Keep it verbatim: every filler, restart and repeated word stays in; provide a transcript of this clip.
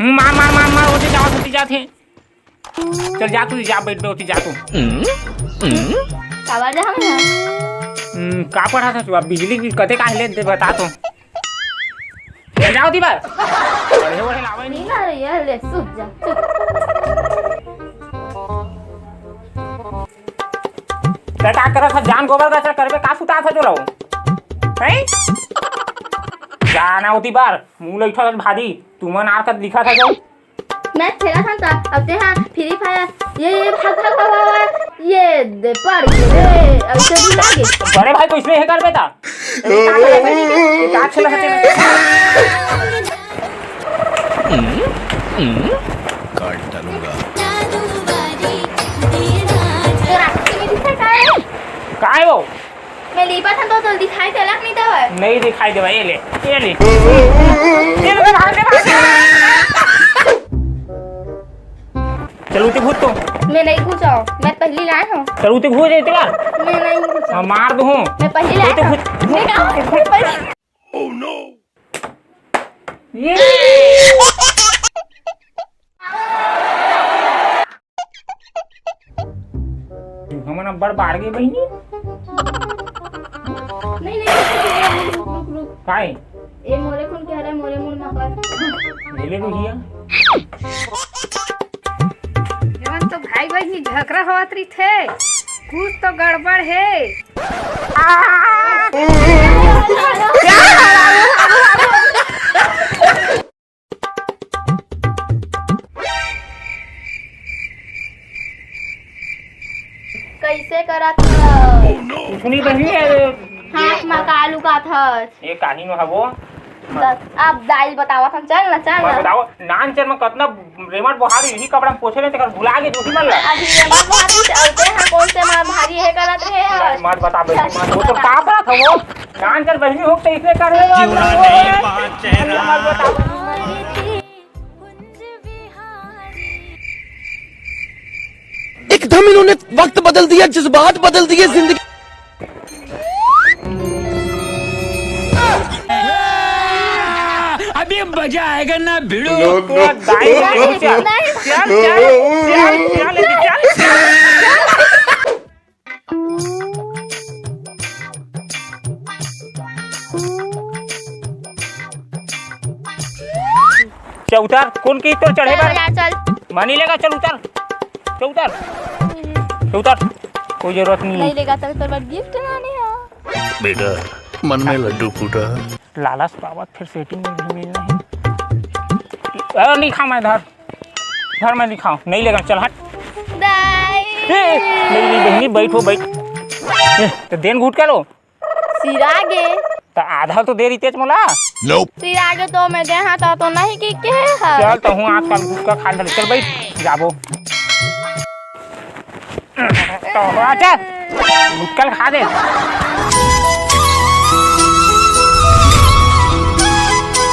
हम्म, मार, मार, मार, मार, ओती जावत, ओती जात हे। चल जा तू, जा बैठ बे, ओती जा तू। काबर जा हम यहाँ? हम्म, का पढ़ा था तू? अब बिजली बिल कते का ले दे, बता तो। चल जा ओती बर। पढ़े वढ़े लावे नहीं। नहीं ना रे, ये ले, सूत जा, सूत। ते का करत हस? जान गोबर गचर करबे, का सुता था जो लो? हैं? जाना ओती बर, मुंह लइठा भारी, तुमन आर कत लिखा था जो। मैं खेला था त, अब ते हाँ Free Fire, ये, ये भाग, भाग, भाग, भाग, भाग, ये दे पड़ गए रे, ऐसे भी लागे। बड़े भाई को इसमें हे करबे ता। ये का खेला था तेरे? काट डालूंगा। तो रात के में दिखा का है? का है वो? मैं लीपा था तो, तो दिखाई देलक नहीं देवे। नहीं दिखाई देवा, ये ले, ये ले। ये ले, भाग ले, भाग ले। चल उते घुस तो। मैं नहीं घुसाओ, मैं पहली लाए हूँ। चल उते घुस जाए तेरा। मैं नहीं घुसाओ। हाँ, मार दूँ। मैं पहली लाए उते हूँ। घुस। नहीं कहा, मैं पहली। ये। हमन अब्बड़ बाढ़ गे बहिनी। नहीं, नहीं, रुक, रुक, रुक, रुक। काय? ए मोरे खून के हरे, मोरे मुड़ मा कर। ले ले रुहिया। जवन तो भाई बहिनी झगड़ा होवत रहिथे, कुछ तो गड़बड़ हे। कैसे करत हस? कुछ नहीं बहिनी, अरे हाथ मा का लुकात हस? ये कानी नो हवो। बस, अब दाई बतावत हन, चल ना, चल मैं ना। बताओ, नान चल मैं कतना रेमट बोहारी इही कपड़ा में पोछे रहे, तेकर भुला गे दूसरी मन ला। अभी रेमट बोहारी से अउते हा, कौन से मार भारी हे करत रहे हा? मत बता बे, मत। वो तो का बात है वो? नान चल बहिनी हो तो इसने कर रहे हो। जीवना नहीं बात चेहरा। मत बता। एकदम इन्होंने वक्त बदल दिया, जज्बात बदल दिए, जिंदगी। अभी मजा आएगा ना भिड़ू। पूरा दाई को लेके चल। चल, चल, चल, चल, चल, चल। चल उतर, कौन की तोर चढ़े चल बर? यार, चल। मानी लेगा, चल उतर। चल उतर। चल उतर। कोई जरूरत नहीं है। नहीं लेगा तो तोर बर गिफ्ट लाने हा। बेटा, मन में लड्डू फूटा। लालच पावत फिर सेटिंग में भी मिलना है। अरे नहीं खा मैं धर। घर में दिखाओ, नहीं लेगा, चल हट। दाई। ए, नहीं, नहीं, बहिनी, बैठो, बैठ। ए, तो देन घुट के लो। सिरा गे। तो आधा तो दे रही तेज मोला। सिरा गे तो मैं दे हाँ, तो, तो नहीं की के है। चल, तो हूँ आजकल गुटखा खा ले, चल बैठ, जाबो। तो चल, गुटखा खा दे।